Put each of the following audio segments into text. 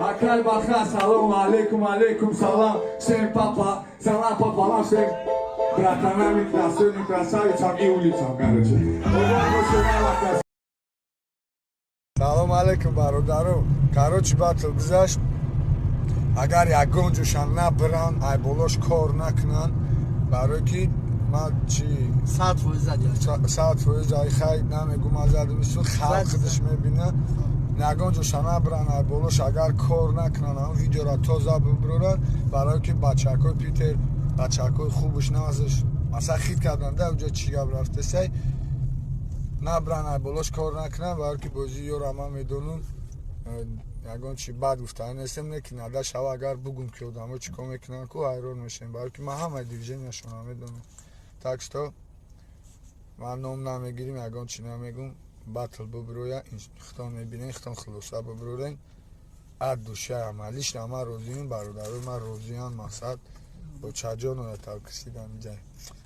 Акай Баха, салом алейкум, алейкум салам. Всем папа, салам пополам всем братанам и красавицам, красавицам и улицам, короче. Салом алейкум, бародаро. Короче, батл гузашт. Агар ягон ҷошам набиран, ай болош кор накунан, барое ки ман чи 100% задӣ. 100% ай хай намегум, ман задам, ису халқ худаш мебина. Ягон ҷоша набиран, ай болош агар кор накунан, ҳамн видеора тоза бибуроранд, барое ки бачакҳои Питер бачакҳои хубуш назаш, масалан, хит кардан да уҷа чӣ гап рафтесай, набиран, ай болош кор накунан, барое ки бозии ёра ман медонам. Ягон чи бад гуфтани нестем, не ки нада шава, агар бугум ки одамо чӣ кор мекунанд ку, ҳайрон мешавем, барое ки ман ҳамаи движенияшонро медонам. Так что ман ном намегирим, ягон чи намегум. Батл бубироя, хитон мебинем, хитон хулоса бубирорем. От души ама лично ман розиам, бародарои ман розиам. Мақсад бочаҷоно тавкисидам иҷа.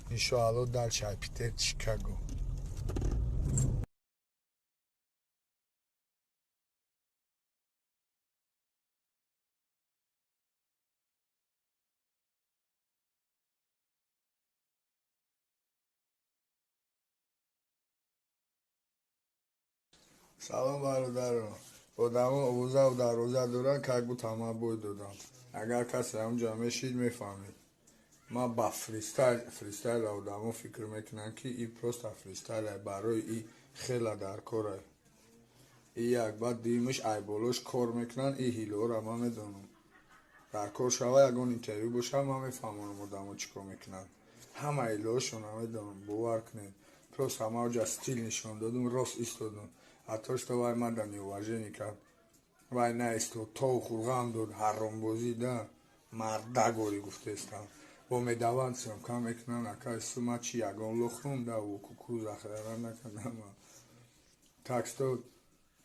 Иншоалло, дальше ай Питер, Чикаго. Салом, бародаро. Одамо овозаву дарвоза доранд, как будто ман бой додам. Агар касе ҳамҷа мешид, мефаҳмид. Ман ба фристайл, фристайла одамо фикр мекунанд, ки и просто фристайла, барои и хела дар кора. И як, баъд дуюмиш, ай болош кор мекунанд. И ҳилоро ман медонам. Дар кор шава, ягон интервю боша, ман мефаҳмонам одамо чӣ кор мекунанд. Ҳама ҳилоошонро медонам, бовар кунед. Просто ма оҷа стиль нишон додум, рост истодум. А то, что вай мада неуважение кард, вай наистод, то хурғам дод, ҳаромбозӣ да мардагорӣ гуфтестам. Бо медаванд, съёмка мекунанд, акай сума чи ягон лохум да кукуруза хӯрда накардам. Так что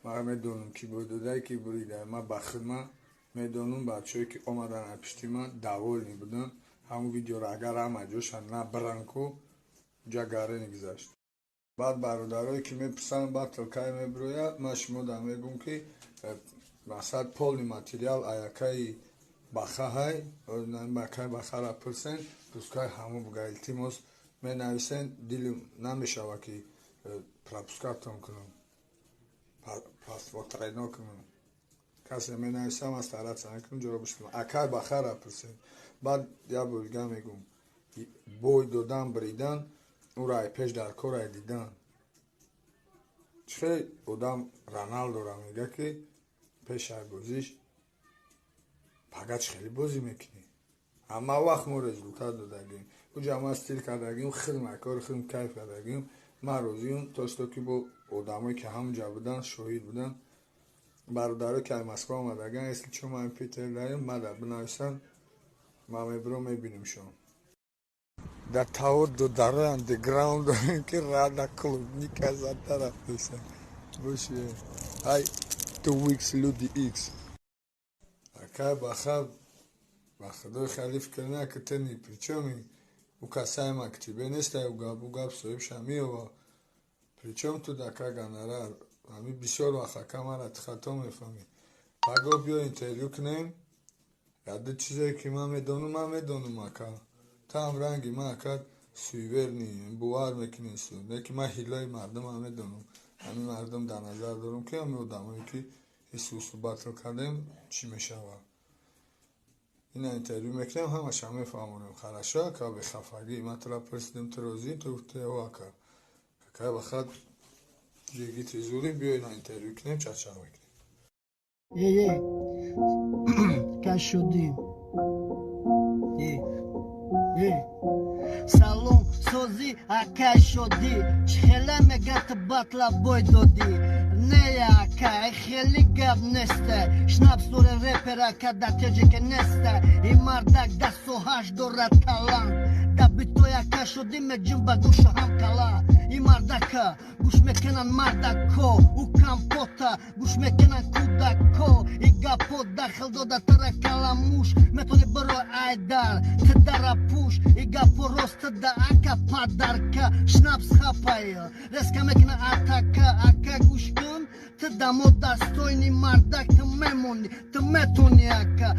ман медонам, ки бой додае, ки бурида. Ман ба хидмат медонам, бачаҳое ки омаданд аз пишти ман, довольный буданд. Ҳамун видеоро агар ҳама ҷоша набиранд ку, ҷа гарени гузашт. Баъд бародарое ки мепурсанд, батл кай мебирояд, ман шумода мегӯм, ки мақсад полный материал аякаи бахаҳай, акаи бахара пурсен, пускай ҳамун буга. Илтимос, менависен, дилим намешава ки пропускатон кунам, пасвотрено кунам. Касе менависам, аз стараться мекунам ҷавобш кунам. Акаи бахара пурсен. Баъд як бор дига мегӯм, бой додан, бридан, ӯро ай пеш дар кор ай дидан. Чӣ одам Роналдора мега, ки пеш ай бозиш пага чӣ хеле бозӣ мекунӣ? Ҳама вақт мо результат додагим. Уҷа ман стиль кардагим, хидм ай кори хидм кайф кардагим. Ман розиюм, то что ки бо одамое ки ҳамунҷа буданд, шоҳид буданд. Бародаро ки ай Москва омадаган, если чо, ман Питер даем, мада бинависанд, ман мебиром, мебинем шон. Дар таво додарои андеграунд дорем, ки рада клубника зада рафтеса боши. Ай 2 weeks люди икс. Акай баха, ба худои хеле фикр нака, ты ни при чём, у касаемо к тебе нестай у гап, у гап соҳибша меова. При чём тут ака гонорар? Ами бисёр вақт, ака, мара ту хато мефаҳмӣ. Паго биё, интервю кунем. Яду чизе ки ман медонам, ман медонам, ака. Та ҳам ранги ман, ака, суеверный, бовар мекунӣ, не ки ман ҳилои мардумам медонам. Ҳамин мардум дар назар дорам, ки ҳамин одамое ки ҳису батл кардем, чӣ мешавад. Ина интервю мекунем, ҳамаша мефаҳмонем. Хорошо, ака, бехафагӣ. Ман тура пурсидем, ту розӣ? Ту гуфти: о, ака. Ака бахат ҷигити зурӣ, биё, ина интервю кунем, чачақ мекунем. Эй, эй, кашудӣ. Эй, эй. Салом, созӣ, акай Шодӣ, чӣ хел? Меган, ту батла бой додӣ. Не, ака, хеле гап неста. Шнапс доре репера, ка дар теҷеке неста. И мардак да соҳаш дорад талант. Да битояка шудӣ, меҷим ба гӯшу ҳам кала. И мардака гӯш мекунанд мардако, ӯ компота гӯш мекунанд кӯдако. И гапо дахл дода тара каламуш, метони биро айдар ту дара пӯш. И гапо рост да, ака, падарка. Шнапс хапай, резко мекуна атака. Ака, гӯш кун, ту дамо достойный мардак, ту мемонӣ, ту метони, ака.